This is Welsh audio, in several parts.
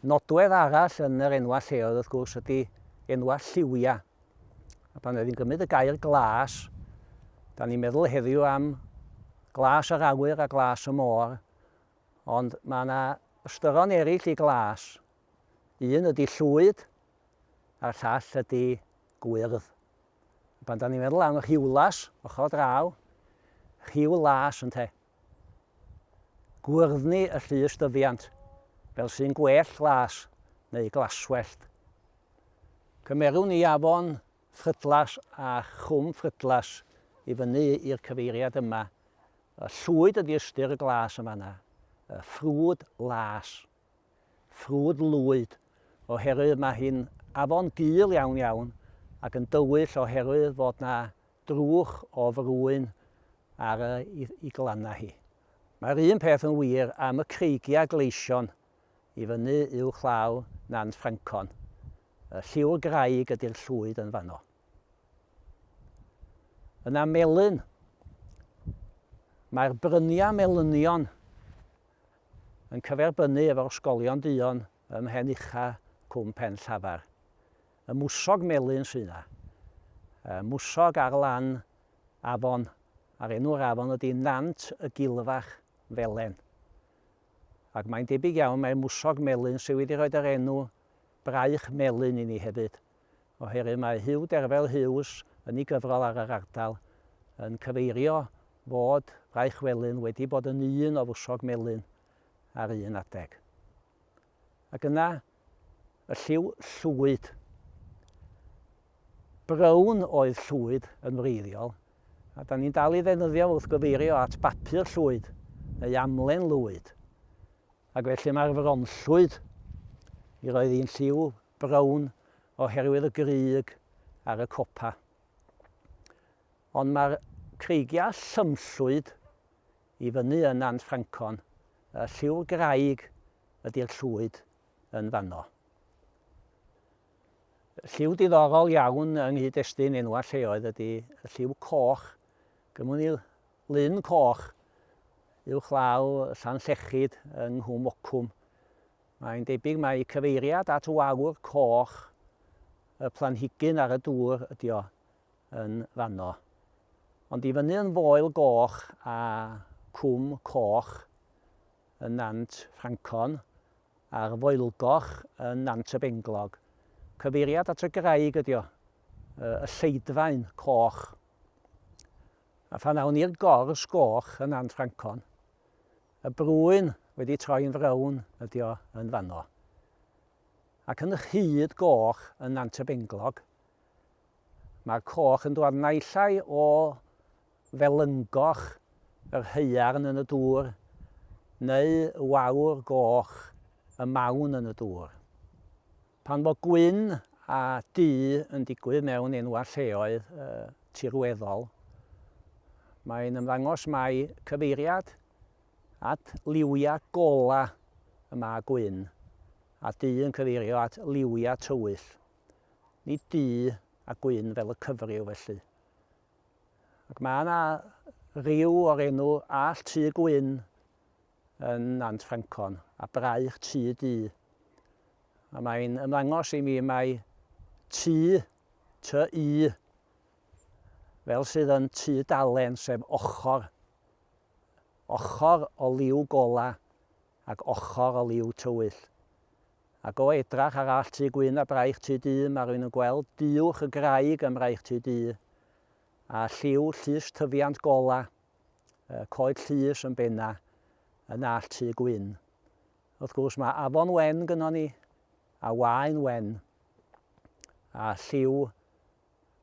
Nodwedd arall yn yr enwau lleoedd wrth gwrs ydy enwau lliwiau. A pan oedd hi'n gymryd y gair glas, da ni'n meddwl heddiw am glas yr awyr a glas y môr, ond mae yna ystyron eraill i glas. Un ydy llwyd, a'r llall ydy gwyrdd. Pan da ni'n meddwl am rhiwlas, ochr draw, rhiw las ynte. Gwyrddni y llys dyfiant, fel sy'n gwell glas neu glaswellt. Cymerwn ni afon Ffrydlas a Chwm Ffrydlas i fyny i'r cyfeiriad yma. Y llwyd ydy ystyr y glas yn fanna, y ffrwd las. Ffrwd lwyd, oherwydd mae hi'n afon gul iawn iawn ac yn dywyll oherwydd fod 'na drwch o frwyn ar y i glannau hi. Mae'r un peth yn wir am y creigiau gleision i fyny uwchlaw Nant Ffrancon. Y lliw'r graig ydy'r llwyd yn fanno. Yna melyn. Mae'r bryniau melynion yn cyferbynnu efo'r ysgolion duon ym mhen ucha Cwm Pen Llafar. Y mwsog melyn sy 'na. Y mwsog ar lan afon, a'r enw'r afon ydy Nant y Gilfach Felen. Ac mae'n debyg iawn mai'r mwsog melyn sy wedi rhoid yr enw Braich Melyn i ni hefyd, oherwydd mae Huw Derfel Hughes yn ei gyfrol ar yr ardal yn cyfeirio fod Braich Felyn wedi bod yn un o fwsog melyn ar un adeg. Ac yna, y lliw llwyd. Brown oedd llwyd yn wreiddiol, a da ni'n dal i ddefnyddio wrth gyfeirio at bapur llwyd neu amlen lwyd. Ac felly mae'r fronllwyd, mi roedd hi'n lliw brown oherwydd y grug ar y copa. Ond mae'r creigiau llymllwyd i fyny yn Nant Ffrancon, y lliw'r graig ydy'r llwyd yn fanno. Lliw diddorol iawn yng nghyd-destun enwau lleoedd ydy y lliw coch. Gymwn ni lyn coch uwchlaw Llanllechid yng Nghwm Ocwm. Mae'n debyg mai cyfeiriad at wawr coch y planhigyn ar y dŵr ydi o yn fanno. Ond i fyny yn Foel Goch a Cwm Coch yn Nant Ffrancon a'r Foelgoch yn Nant y Benglog. Cyfeiriad at y graig ydi o, y lleidfaen coch. A phan awn i'r gors goch yn Nant Ffrancon, y brwyn wedi troi'n frown ydi o yn fanno. Ac yn y rhyd goch yn Nant y Benglog, mae'r coch yn dwad naill ai o felyngoch yr haearn yn y dŵr, neu wawr goch y mawn yn y dŵr. Pan fo gwyn a du yn digwydd mewn enwau lleoedd tirweddol, mae'n ymddangos mai cyfeiriad at liwiau golau y mae gwyn, a du yn cyfeirio at liwiau tywyll. Nid du a gwyn fel y cyfryw felly. Ac mae yna ryw o'r enw All Tŷ Gwyn yn Nant Ffrancon, a Braich Tŷ Du. A mae'n ymddangos i mi mai tŷ, tŷ u, fel sydd yn tŷ dalen, sef ochr. Ochr o liw golau ac ochr o liw tywyll. Ac o edrach ar Allt Tŷ Gwyn a Braich Tŷ Du, mae rhywun yn gweld duwch y graig ym Mraich Tŷ Du, a lliw llys tyfiant golau, coed llys yn benna, yn Allt Tŷ Gwyn. Wrth gwrs, mae afon wen gynnon ni, a waen wen, a lliw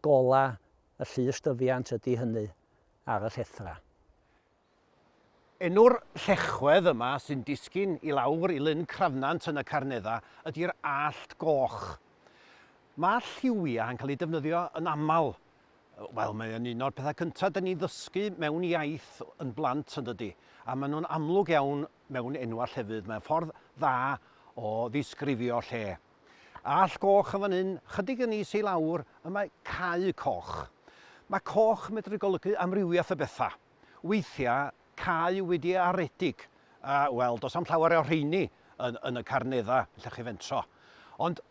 golau y llys dyfiant ydy hynny ar y llethrau. Enw'r llechwedd yma sy'n disgyn i lawr i Lyn Crafnant yn y Carneddau ydy'r Allt Goch. Mae lliwiau yn cael eu defnyddio yn aml. Wel, mae o'n un o'r pethau cyntaf dyn ni'n ddysgu mewn iaith yn blant yn dydy? A maen nhw'n amlwg iawn mewn enwau llefydd. Mae'n ffordd dda o ddisgrifio lle. Allt Goch yn fan hyn, chydig yn is i lawr, y mae Cae Coch. Mae coch yn medru golygu amrywiaeth o bethau. Weithiau, cae wedi ei aredig, a, wel, does 'am llawer o rheini yn, yn y Carneddau, lle chi fentro. Ond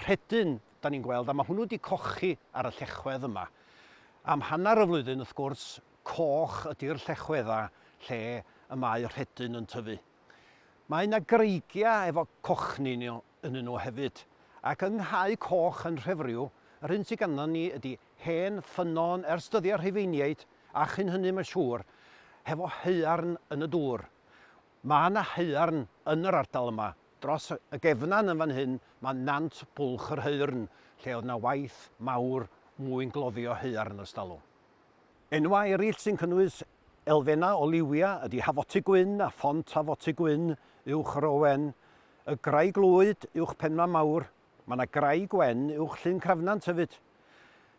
rhedyn, da ni'n gweld, a mae hwnnw wedi cochi ar y llechwedd yma. Am hanner y flwyddyn, wrth gwrs, coch ydy'r llechweddau lle y mae rhedyn yn tyfu. Mae yna greigiau efo cochni ynddyn nhw hefyd, ac yng Nghae Coch yn Nhrefriw, yr hyn sydd ganddon ni ydy hen ffynnon ers dyddiau'r Rhufeiniaid, a chyn hynny mae'n siŵr, hefo haearn yn y dŵr. Mae yna haearn yn yr ardal yma. Dros y gefnan yn fan hyn mae Nant Bwlch yr Haearn, lle oedd yna waith mawr mwyngloddio haearn ers talwm. Enwau eraill sy'n cynnwys elfennau o liwiau ydy Hafoty Gwyn a Phont Hafoty Gwyn uwch yr Owen, y Graig Lwyd uwch Penmaen Mawr, mae yna Graig Wen uwch Llyn Crafnant hefyd.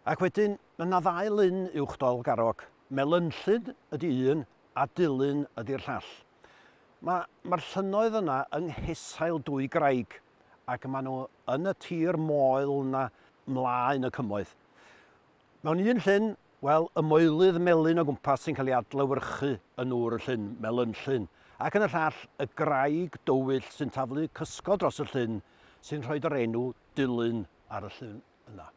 Ac wedyn, mae yna ddau lyn uwch Dolgarrog, Melynllyn ydy un a Dulyn ydy'r llall. Mae, mae'r llynnoedd yna yng nghesail dwy graig ac maen nhw yn y tir moel yna mlaen y cymoedd. Mewn un llyn, wel, y moelydd melyn o gwmpas sy'n cael ei adlewyrchu yn nŵr y llyn, Melynllyn, ac yn y llall, y graig dywyll sy'n taflu cysgod dros y llyn sy'n rhoid yr enw Dulyn ar y llyn yna.